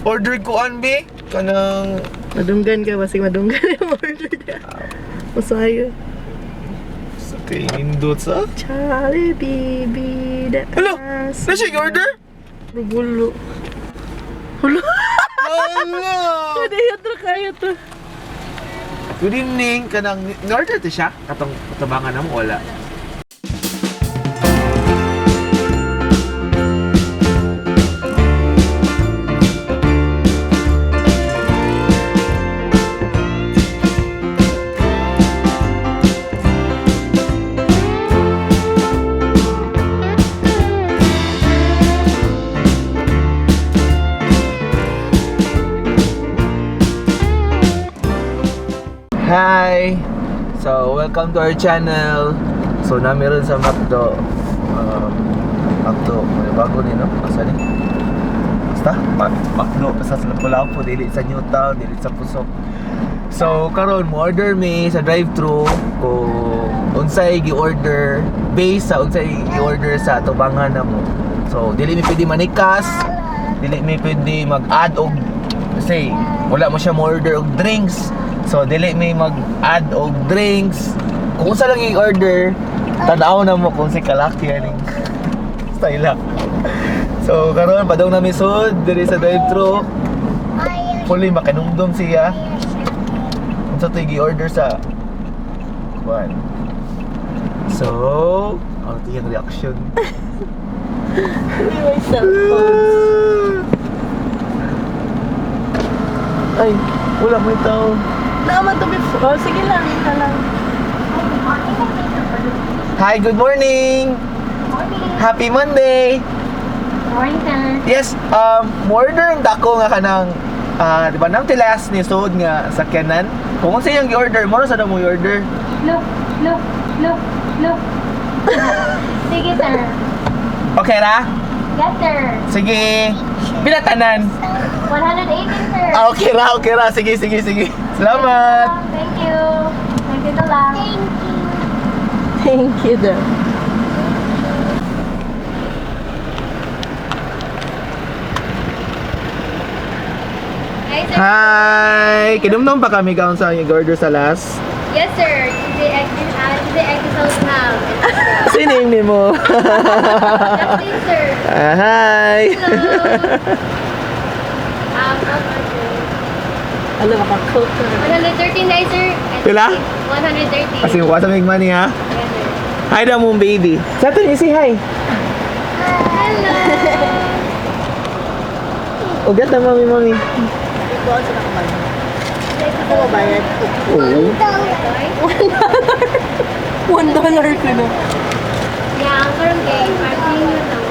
Order ko anbi kanang Madunggan ka, basig madunggan yung order niya. Masayo. Sa kay nindot sa. Jollibee, bida. Hello. Na siya order? Rugulo. Hulo. Hello. Pwede yun to, kaya to. Good evening, kanang order to siya katong tabangan na mo wala. Hi! So, welcome to our channel. So, namiron sa McDo. McDo, may bago ni, no? Asa ni? Basta, McDo. Basta sa Lapu-Lapu, dili sa Newtown, dili sa Pusok. So, karon mo order mi sa drive-thru kung unsay gi-order based sa unsay gi-order sa tubangan na mo. So, dili mi pwede manikas, dili mi pwede mag-add og say wala mo siya mo order og drinks. So, dili mi mag-add og drinks. Kung unsa lang i-order, tan-aw na mo kung si kalaki aning style lang. So, karon padung nami sud diri sa drive-thru. Fully makanumdum siya. Unsa to'y gi-order sa kuan. So, ano to yung reaction? May cellphones. Ay, wala may tao. Naman to before. Oh, sige lang, yun na lang. Hi, good morning. Morning. Happy Monday. Morning, sir. Yes, order ang dako nga kanang di ba nang tilas ni suod nga sakyanan. Kung unsa iyang gi-order, mo ra sa mo i-order. Look, look, look, look. Sige, sir. Okay ra? Yes, sir. Sige. Pila tanan? 118, sir. Ah, okay ra, okay ra. Sige, sige, sige. Salamat. Thank you. Thank you lang. Thank you. Thank you, daw. Hi, sir. Hi! Kinumdum pa kami kaon sa iyang order sa last. Yes, sir. Cheesy egg, cheesy egg sauce ham. Sino yung name mo? Justin, sir. Ah, hi! Hello. How much, sir? Alam, maka-coke ka na. 113 guys, sir. Pila? 130. Kasi wala sa money ha. Yes, sir. Hi daw mong baby. Sa atin, you say hi. Hello. Ugat na mami, mami. Ikaw, sa nakabayad? Ako mabayad. Oo. $1 ko na. Yeah, ang karong kay parking yun lang.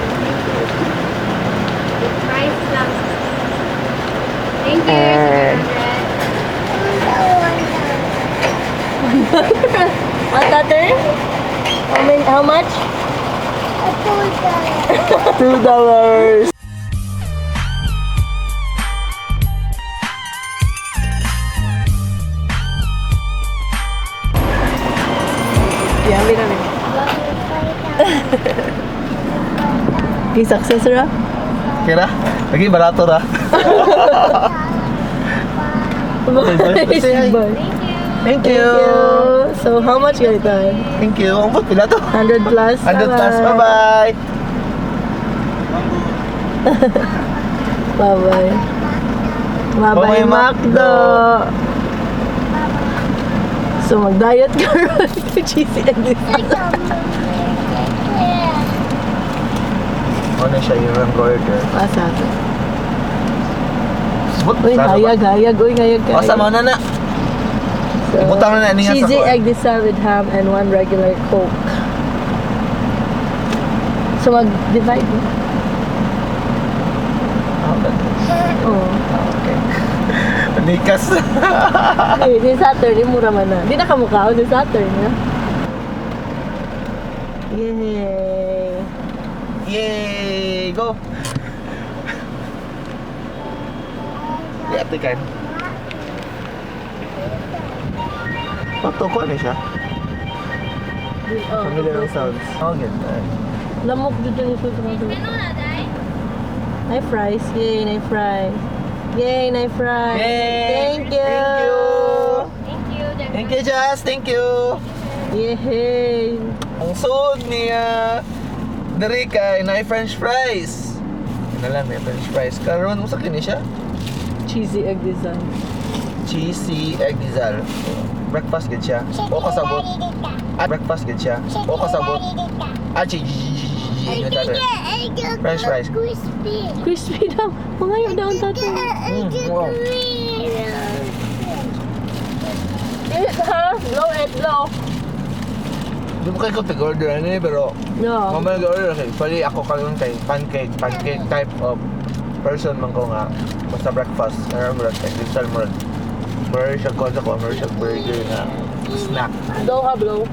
Price lang. Thank you. And- 600. $1? How many, how much? $2. Yeah, wait a minute. Okay, success ra? Kira? Lagi barato ra. Bye. Bye. Say hi. Bye. Thank you. Thank Thank you. you. So, how much ganito? Thank you. Ang pila to? 100 plus? 100 plus. Bye-bye. Bye-bye. Bye-bye, Bye-bye, McDo. So, mag-diet ka ron. Cheesy egg this. Ano siya yung order? Asa ito? Smooth. Uy, hayag, hayag. Uy, hayag ka. O, sama na na. So, Ibutang na na niya sa cheesy kuwan. egg dessert with ham and one regular Coke. So, mag-divide. No? Oo. Okay. Nikas. Eh, di Saturn, di mura man na. Di na kamukha di Saturn, no? Yay! Yay! Go! Di ate kan. Pato ko ano siya? Oh, Familiar ang sounds. Oh, ganda. Lamok dito yung food mo. Ano na, Day? Nay fries. Yay, nay fries. Yay, na fries. Yay! Thank you. Thank you. Thank you. Thank you, Jazz. Thank you. Yay! Ang suod niya diri kay na french fries. Yun na lang, may french fries. Karon mo sa kini siya? Cheesy egg design. Cheesy egg gizal. Breakfast gid siya. O kasabot. Ah, breakfast gid siya. O kasabot. Ah, cheesy. French fries. Crispy. Crispy daw. Mangayo daw ang tatay. Wow. Eat, ha? Blow it, blow. Di mo kayo order ano eh, pero No. mamaya order kay Pali ako karon kay pancake, pancake type of person man ko nga basta breakfast, karon murag kay gizal murag. Murag siya ko sa ko, murag siya burger na snack. Blow ha, blow.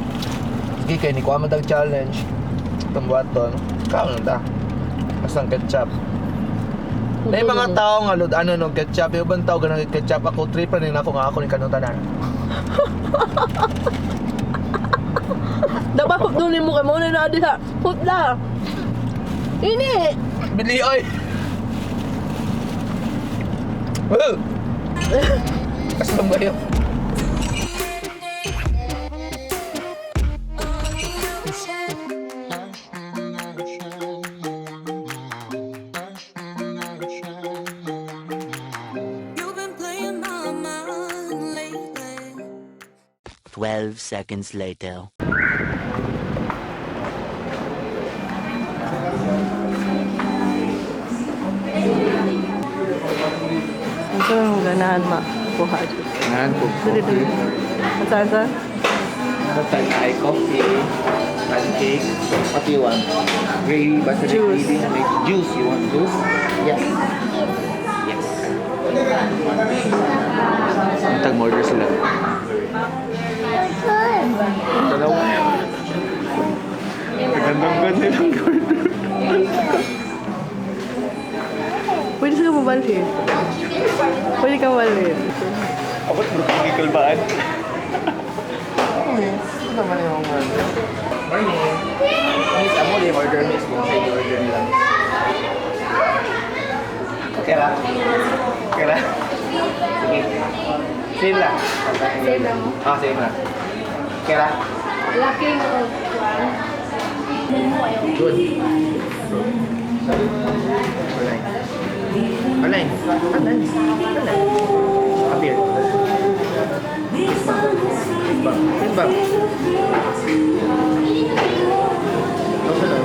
Sige kay ni kuha man tag challenge. Itong buhaton, kaon ta. Basta ang ketchup. May mga tao nga lod ano no ketchup, yung ibang tao ganang ketchup ako trip pa rin ako nga ako ni kanutanan. Dapat hupdunin mo kay mo na na diha. Hupla. Ini. Bili oy. Well. Kasama kayo. You've been playing my mind lately. 12 seconds later. Unsa man mo ganahan ma kuha dito? Nan ko. Dili dili. Unsa unsa? Basta ay coffee, pancake, what do you want? Gravy, basta may Juice. gravy, may juice. You want juice? Yes. Yes. Tag order sila. Dalawa. Magandang ganda ng order. Pwede sa mabalhin. Pwede ka mabalhin. Abot bro, kikalbaan. Ano naman yung order? Morning. Miss, amo di order miss kung sa order nila miss. Okay ra? Okay ra? Sige. Same lang. Same lang mo. Ah, same lang. Okay ra? Lacking of one. Good. Alright. Alright. Alright. Alright. Appear. Fist bump. Fist bump. Fist bump. Close na.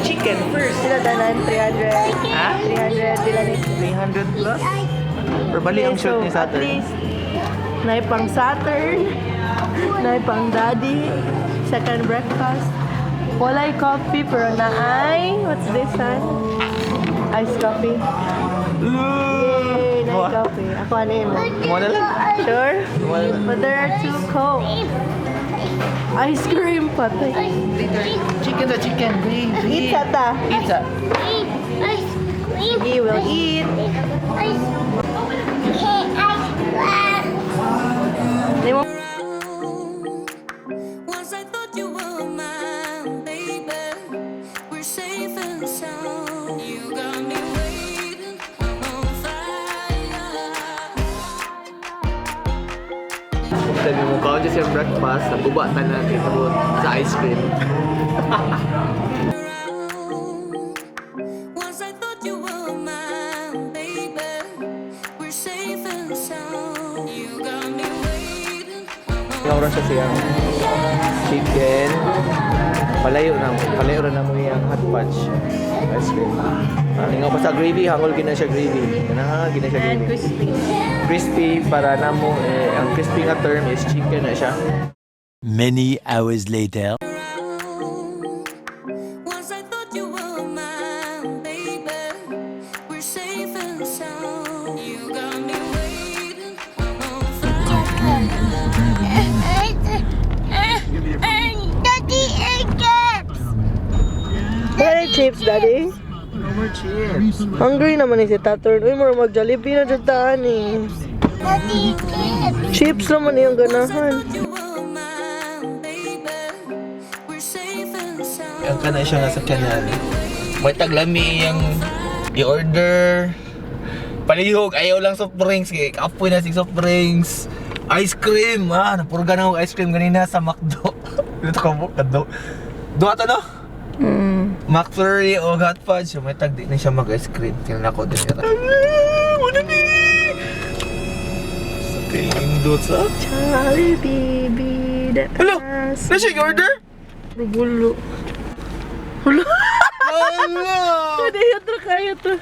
Chicken first. Sila tanan 300. Ha? 300 sila ni. 300 plus? Pero bali ang shirt ni So, at Saturn. least, naay pang Saturn, naay pang daddy, second breakfast. Walay coffee pero naay, what's this one? Iced coffee. Yay, naay Mua. coffee. Ako ano yun mo? Mua na lang. Sure? Mua na lang. But there are two Coke. Ice cream patay. Chicken sa chicken. Gravy. Eat sa ta. Eat sa. Ice cream. We will eat. Ice cream. Di mo Once I thought you were mine, baby. We're safe and sound. You got me waiting. I'm on fire. Sabi mo, kaon siya siyang breakfast, nabuba tanan ito sa ice cream. Once I thought you were mine, baby. We're safe and sound. You got me waiting. I'm on Yung oras siya siyang chicken. Palayo na mo yung hot fudge ice cream. Ah, ingaw pa sa gravy, hangol gina siya gravy. Gana, gina siya And gravy. crispy. Crispy para namo eh, ang crispy nga term is chicken na siya. Many hours later. Once I thought you were mine, baby. We're safe and sound. You got me waiting. I'm on fire. Daddy and chips. What are chips, daddy? No more chips. Hungry naman ni si Saturn. Uy, mura mag Jollibee na dyan taan eh. Chips naman iyong ganahan. You were mine, baby. We're safe and sound. Ang kana siya nga sa kanan. May taglami iyang i-order. Palihog, ayaw lang soft drinks. Kay kapoy na si soft drinks. Ice cream! Ah, napurga na ako ice cream ganina sa McDo. Dito ka mo, kado. Duha to, no? McFlurry o hot fudge. So, may tag di na siya mag-ice cream. Tingnan ako din. Ah, wala ni! Sa tingin sa? Jollibee, be the Hello! ass. Na siya order? Gulo. Hulo. Hello! Pwede yun to, kaya to.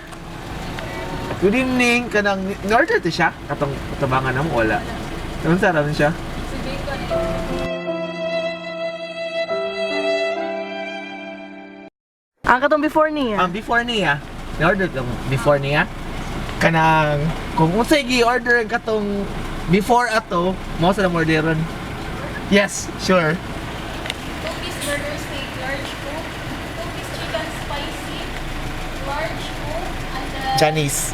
Good evening. Kanang in-order to siya? Katong katabangan na mo wala. Anong sarap siya? Ang katong before niya. Ang before niya, in-order ka mo before niya. Kanang kung unsay gi-order ang katong before ato, mo sa orderon. Yes, sure. 2-piece burger steak, large coke, 2-piece chicken spicy, large coke, and then Chinese.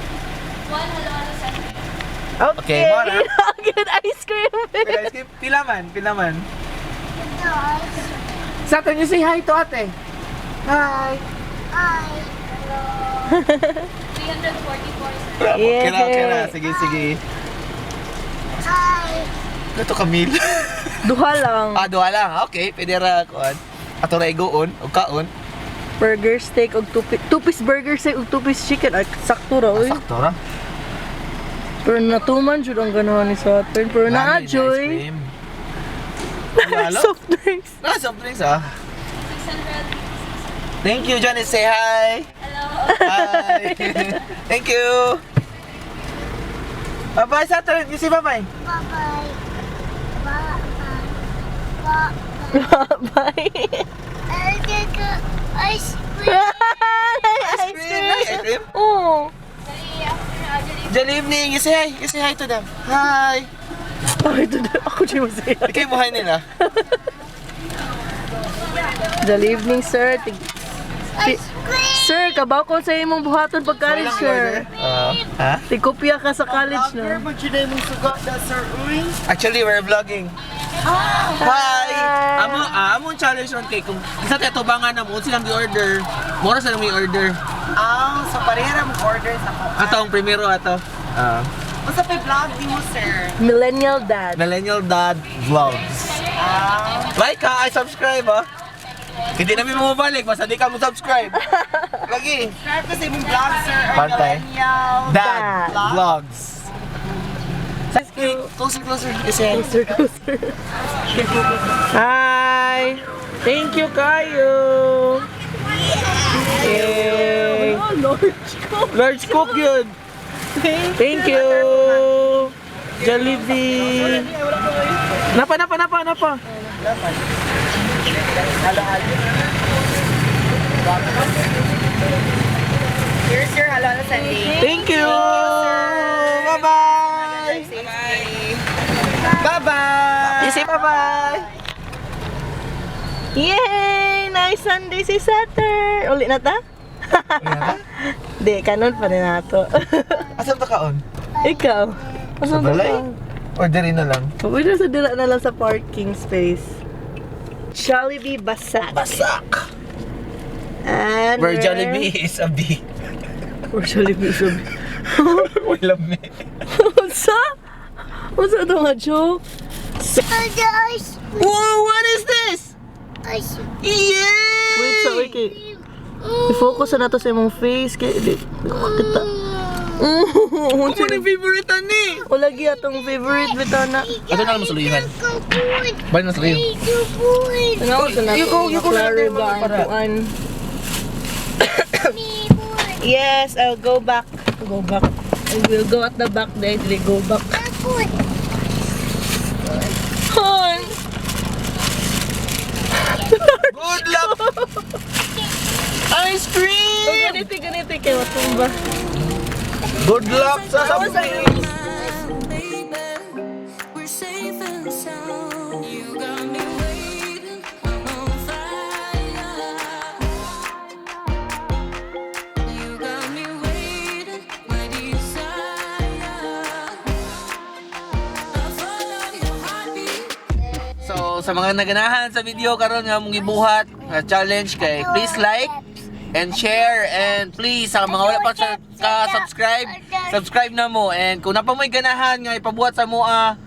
one halo-halo sundae. Okay, mora. Good ice cream. Ice cream, pila man, pila man. Saturn, you say hi to ate. Hi. 344, sir. Yeah. Okay na, okay na. Sige, sige. Hi. Ito Camille. Duha lang. Ah, duha lang. Okay, pwede ra kuan. Ato ra igoon og kaon. Burger steak og two-piece burger steak og two-piece chicken. Ay, sakto ra oy. Sakto ra. Pero natuman jud ang ganahan ni Saturn. Pero naa Lami na ice joy. cream. Lalo? Soft drinks. Na soft drinks ah. 656. Thank you, Johnny. Say hi. Hello. Hi. Thank you. Bye-bye, Saturn. You say bye-bye. Bye-bye. Bye-bye. Bye. I get the ice cream. Ice cream. Ice cream. Oh. Dali, after Good evening. You say hi. You say hi to them. Hi. Ay, ito na. Ako dyan masaya. Ikay mo hi nila. Good evening, sir. Ice cream. Sir, kabaw ko sa imong buhaton pag college, sir. Ha? Tigkopya ka sa college, no? Actually, we're vlogging. Hi! Amo, ah, among challenge ron kay kung isa tayo tubangan na mo silang gi-order. Mora sa may order. Ah, so parehara mo order sa ko. Ato ang primero ato. Ah, Unsa pay vlog di mo, sir? Millennial dad. Millennial Dad Vlogs. Like ha, ay subscribe ha. Hindi namin mabalik basta di ka mo subscribe. Lagi. Subscribe ko sa imong vlog, sir. Or Pantay. Millennial. Dad Dad. Vlogs. Closer, closer. Kasi Closer, closer. Hi! Thank you, kayo! Yay! Oh, large coke. Large coke yun. Thank you. Jollibee. Napa, napa, napa, napa. Here's your halo sundae. Thank you. Bye-bye. Bye-bye. You say bye-bye. Yay! Nice Sunday si Saturn! Uli na ta? Di, kanon pa rin nato. Asa ba kaon? Ikaw? Sa Asan ba balay? ka? Orderin na lang. Pwede sa dila na lang sa parking space. Jollibee Basak. Basak. And Where Jollibee is a bee. Where Jollibee is a bee. Wala me. Unsa? Unsa ito nga joke? The ice cream. Whoa, what is this? Ice cream. Yay! Wait sa wait kay. I-focus na nato sa imong face kay di di ko makita. Ano yung favorite ani? Wala gyud atong favorite bitaw na. Ato na lang masuluyuhan. Good. Bali na suluyan. Good. Tanaw sa nato. You go na Klaro natin, ba ang para. kuan? Yes, I'll go back. Go back. I will go at the back then. Dili go back. Good. Hon! Good luck! Ice cream! Oh, ganito, ganito. Kay matumba. Good luck sa Sa- Baby, we're safe and sound. You got me waiting, I'm on fire. You sa mga naganahan sa video karon nga mong gibuhat nga challenge kay please like and share and please sa mga wala pa sa ka-subscribe, subscribe na mo and kung napa mo'y ganahan nga ipabuhat sa moa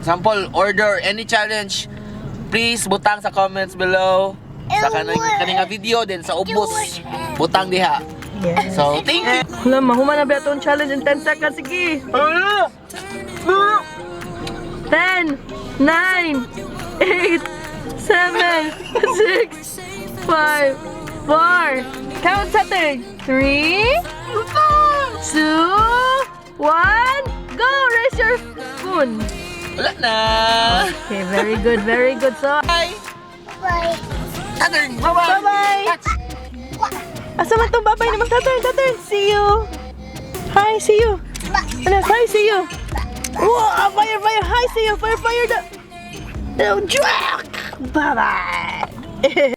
sample order any challenge, please butang sa comments below sa kanang kaning nga video then sa ubos butang diha. Yes. So thank you. Wala, mahuman na ba itong challenge in 10 seconds? Sige! 10, 9, 8, 7, 6, 5, 4. Count Saturn. 3, 2, 1. Go! Raise your spoon. Wala na. Okay, very good, very good. So, Bye. Saturn, bye-bye. Bye-bye. Asa man tong bye-bye naman? Saturn, Saturn, see you. Hi, see you. Ano, hi, see you. Wow, fire, fire. Hi, see you. Fire, fire. The Jack. Bye-bye.